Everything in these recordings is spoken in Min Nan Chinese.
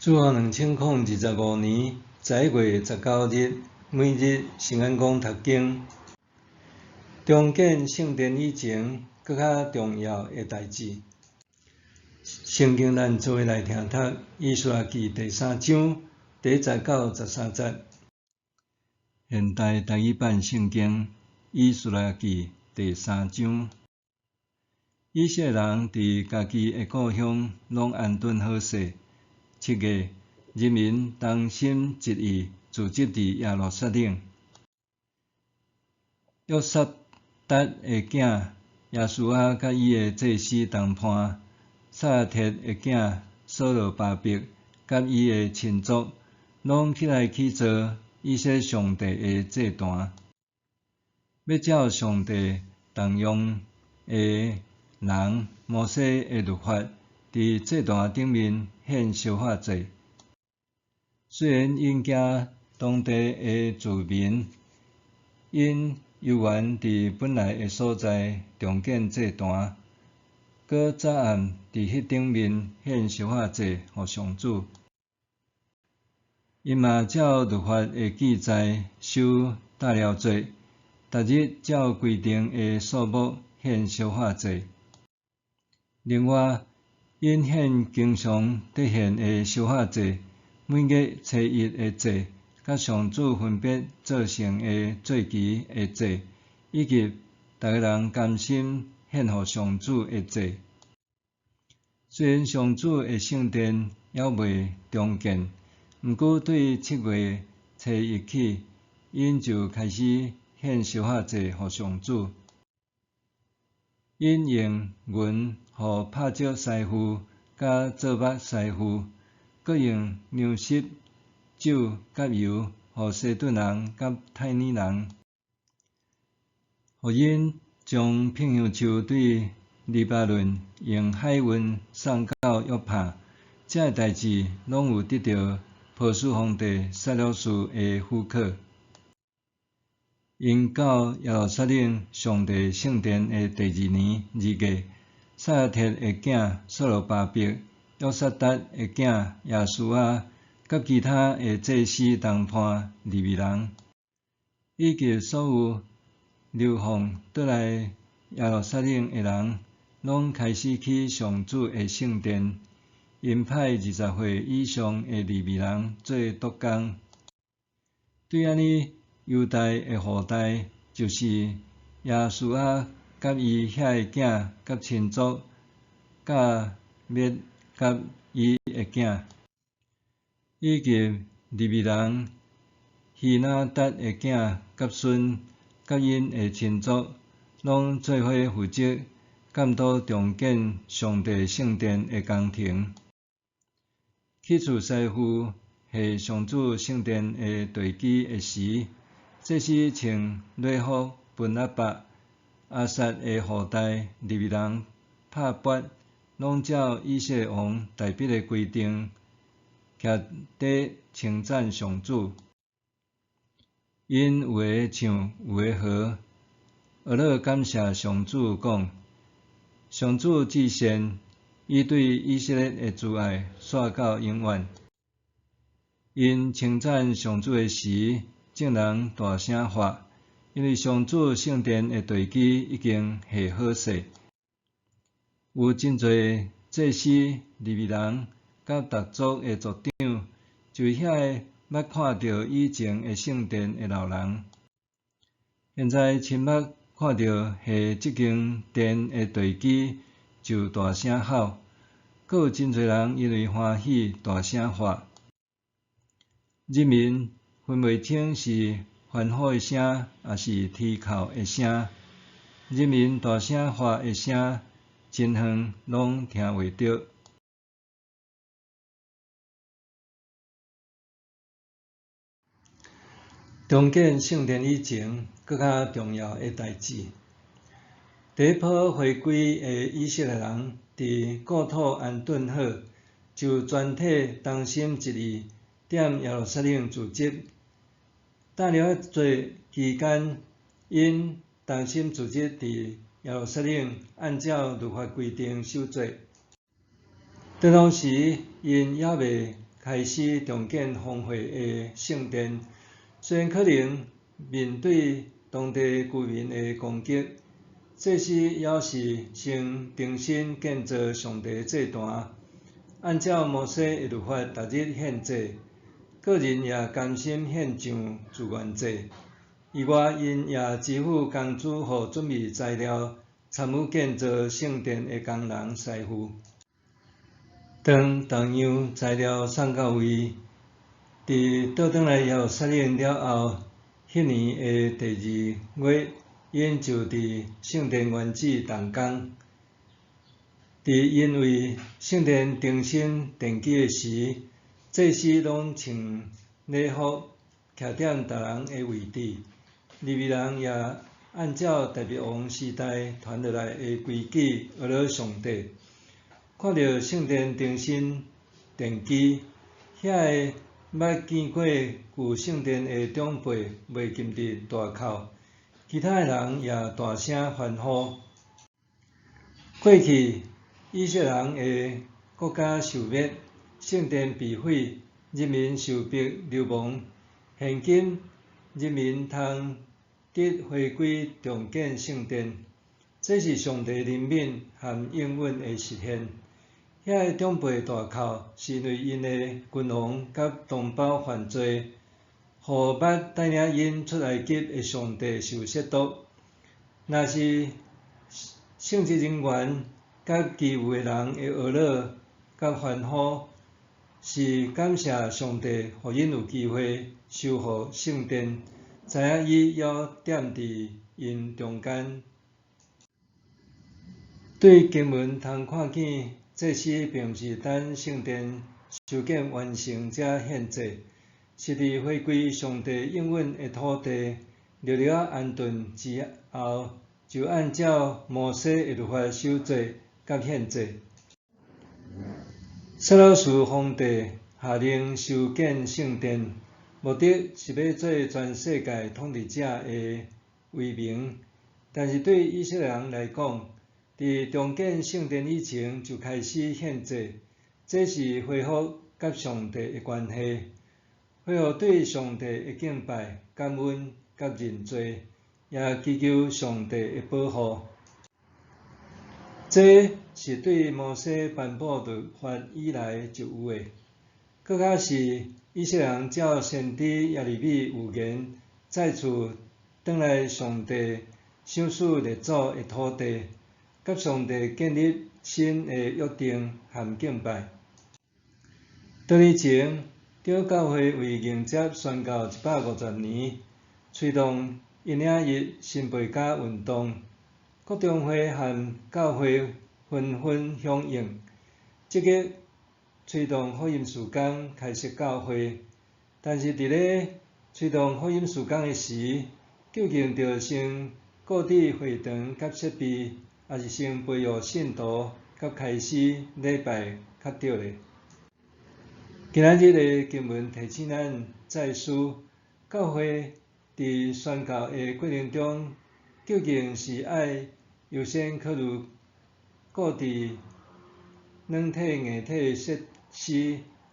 主後2025年11月19日，每日聖安講讀經，重建聖殿以前，閣較重要的代誌。聖經咱做伙來聽讀《以斯拉記》第三章第一節到13節。現代台語版聖經《以斯拉記》第三章。以色列人佇家己的故鄉攏安頓好勢。7月，人民同心一意聚集佇耶路撒冷。約撒達的囝耶書亞佮伊的祭司同伴，撒拉鐵的囝所羅巴伯佮伊的親族，攏起來起造以色列上帝的祭壇，欲照上帝重用的人摩西的律法，佇祭壇頂面獻燒化祭。雖然𪜶驚當地的住民，𪜶猶原佇本來的所在重建祭壇，閣早暗佇彼頂面獻燒化祭予上主。𪜶嘛照律法的記載守大寮節，逐日照規定的數目獻燒化祭。另外，𪜶獻經常得獻的燒化祭，每月初一的祭，佮上主分別做聖的節期的祭，以及逐个人甘心獻予上主的祭。雖然上主的聖殿猶未重建，毋過對7月初一起，𪜶就開始獻燒化祭予上主。𪜶用銀予拍石師傅佮做木師傅，閣用糧食、酒佮油予西頓人佮泰爾人，予𪜶將柏香樹對黎巴嫩用海運送到約帕。這个代誌攏有得著波斯皇帝撒魯士的許可。𪜶到耶路撒冷上帝聖殿的第二年2月，撒拉鐵的囝所羅巴伯、約撒達的囝耶書亞，佮其他的祭司同伴利未人，以及所有流放倒來耶路撒冷的人，攏開始起上主的聖殿。𪜶派20歲以上的利未人做督工。對按呢，猶大的後代就是耶書亞佮伊遐的囝佮親族，佮滅佮伊的囝，以及利未人希拿達的囝佮孫佮𪜶的親族，攏做伙負責監督重建上帝聖殿的工程。起厝師傅下上主聖殿的地基的時，祭司穿禮服歕阿伯、亞薩的後代利未人拍缽，攏照以色列王大衛的規定，徛佇稱讚上主。𪜶有的唱，有的和，呵咾感謝上主，講：上主至善，伊對以色列的慈愛紲到永遠。𪜶稱讚上主的時，眾人大聲喊，因為上主聖殿的地基已經下好勢。有真濟祭司、利未人佮逐族的族長，就是遐个捌看著以前的聖殿的老人，現在親目看著下這間殿的地基，就大聲吼。閣有真濟人因為歡喜大聲喊。人民分袂清是歡呼的聲，抑是啼哭的聲。人民大聲喊的聲，真遠攏聽袂著。重建聖殿以前，閣較重要的代誌。第一波回歸的以色列人，佇故土安頓好，就全體同心一意，踮耶路撒冷聚集。大寮節期間，𪜶同心聚集佇耶路撒冷，按照律法規定守節。當當時，𪜶猶未開開始重建荒廢的聖殿，雖然可能面對當地居民的攻擊，祭司猶是先重新建造上帝的祭壇，按照摩西的律法，逐日獻祭，個人也甘心獻上自願祭。以外，𪜶也支付工資予準備材料、參與建造聖殿的工人師傅。當逐樣材料送到位，佇倒轉來耶路撒冷了後，彼年的第二月，𪜶就佇聖殿原址動工。佇𪜶為聖殿重新奠基的時，祭司攏穿禮服，徛踮逐人的位置。利未人也按照大衛王時代傳落來的規矩學了上帝。看著聖殿重新奠基，遐个捌見過舊聖殿的長輩袂禁得大哭，其他的人也大聲歡呼。過去以色列人的國家受滅，聖殿被毀，人民受迫流亡。現今人民通得回歸重建聖殿，這是上帝憐憫和應允的實現。遐个長輩大哭，是因為𪜶的君王佮同胞犯罪，予捌帶領𪜶出埃及的上帝受褻瀆。若是聖職人員佮其餘的人的呵咾佮歡呼，是感謝上帝，予𪜶有機會修復聖殿，知影伊猶踮佇𪜶中間。對經文通看見，祭司並毋是等聖殿修建完成才獻祭，是佇回歸上帝應允的土地，略略仔安頓之後，就按照摩西的律法守節佮獻祭。塞魯士皇帝下令修建聖殿，目的是欲做全世界統治者的威名。但是對以色列人來講，佇重建聖殿以前就開始獻祭，這是恢復佮上帝的關係，恢復對上帝的敬拜、感恩佮認罪，也祈求上帝的保護。這是對摩西頒布律法以來就有的，閣較是以色列人照先知耶利米預言，再次轉來上帝賞賜列祖的土地，佮上帝建立新的約定和敬拜。多年前，長教會為迎接宣教150年，推動引領日新背家運動，各中會和教會紛紛響應，積極推動福音事工，開設教會。但是佇咧推動福音事工的時，究竟著先購置會堂佮設備，抑是先培育信徒佮開始禮拜較著咧？今仔日的經文提醒咱再思，教會佇宣教的過程中，究竟是愛優先考慮購置軟體硬體設施，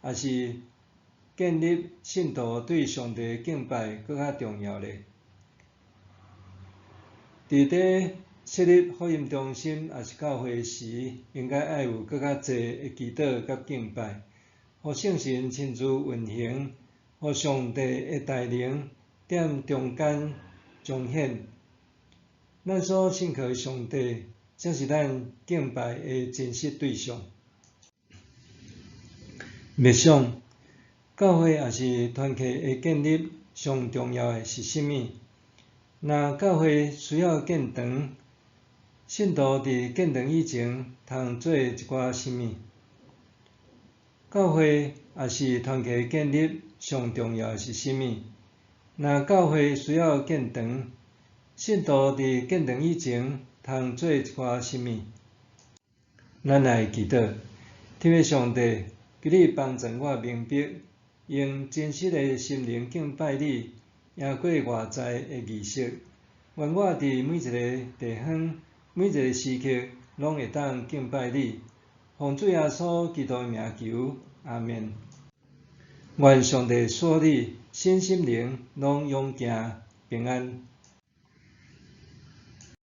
抑是建立信徒對上帝敬拜閣較重要咧？佇咧設立福音中心抑是教會時，應該愛有閣較濟的祈禱佮敬拜，予聖神親自運行，予上帝的大能踮中間彰顯。咱所信靠的上帝，才是咱敬拜的真實對象。默想，教會抑是團契的建立，上重要的是啥物？若教會需要建堂，信徒佇建堂以前，通做一寡啥物？教會抑是團契建立，上重要的是啥物？若教會需要建堂，信徒佇建堂以前，通做一寡啥物？咱來祈禱，天父上帝，求你幫助我明白，用真實的心靈敬拜你，贏過外在的儀式。願我佇每一個地方、每一個時刻，攏會當敬拜你。奉主耶穌基督的名求，阿們。願上帝賜你身心靈攏勇健平安。